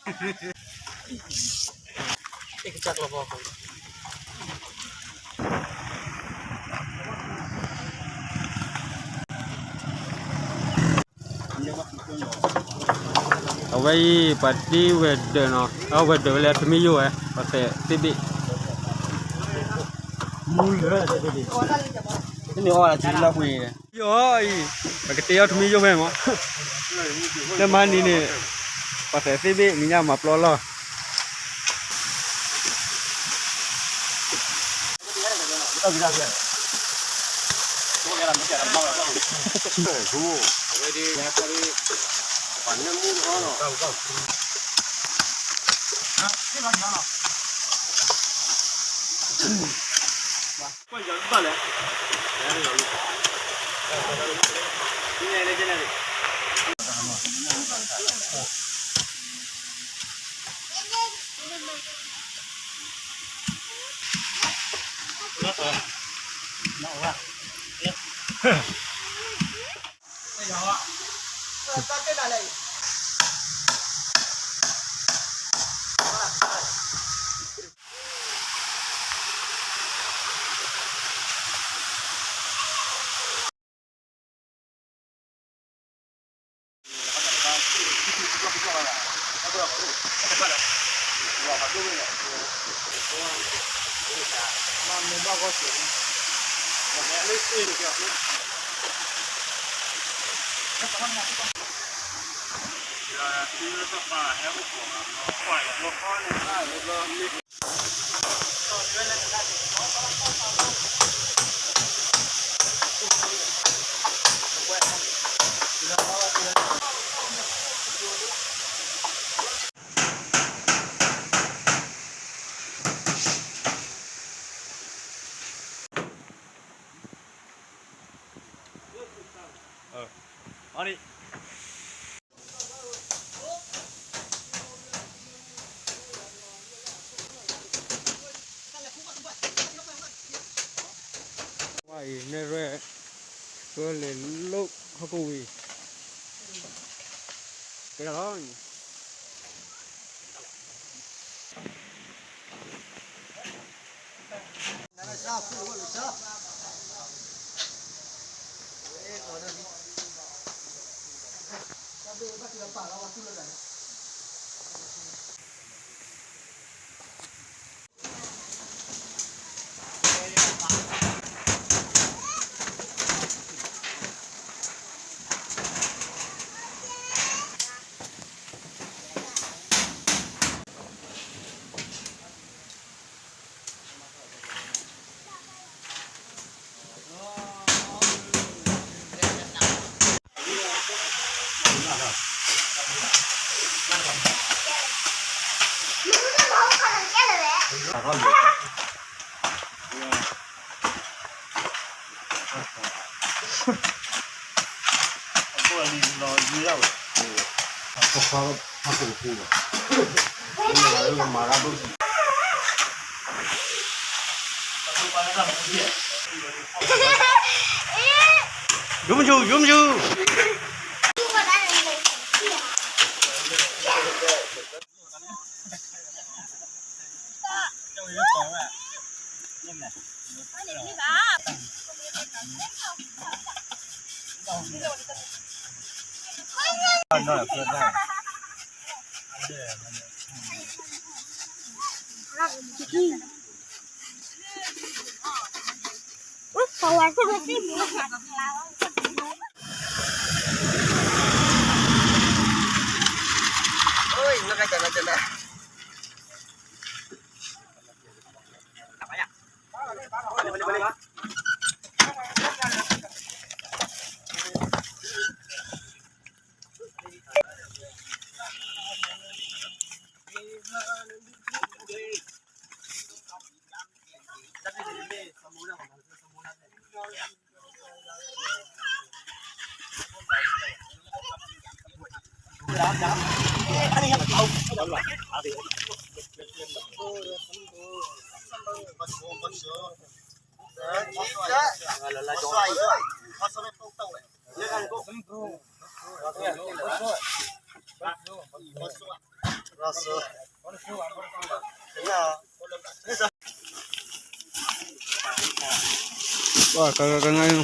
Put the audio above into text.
အဝဲအံၤ ပှၤတ့ဝဲၤဒၢးနီၤ, အဝဲၤဒၢးဝဲလၢထမ့ၢ်ယိၣ်ဝဲ ပှၤသဲးသ့ၣ်ဘ့ၣ်, မူလၢ တမ့ၢ်အီၣ်လၢထံလီၤပှ့ၤန့ၣ် ယီၤအံၤ ပကတ့အီၣ်ထမ့ၢ်ယိၣ်ဖဲမး, လၢမၤနံၤန့ၣ် ပှၤသဲးသ့ၣ်ဘ့ၣ် နံၤညါမၤပျီလီၤ. ဝါအံၤ နဲၣ်ရွဲၣ် ကလဲၤလိၣ်ဟီၣ်ကဝံၤ ကဲလီၤ. ယိမယူၤ ယိမယူၤ ကကကနၣ်,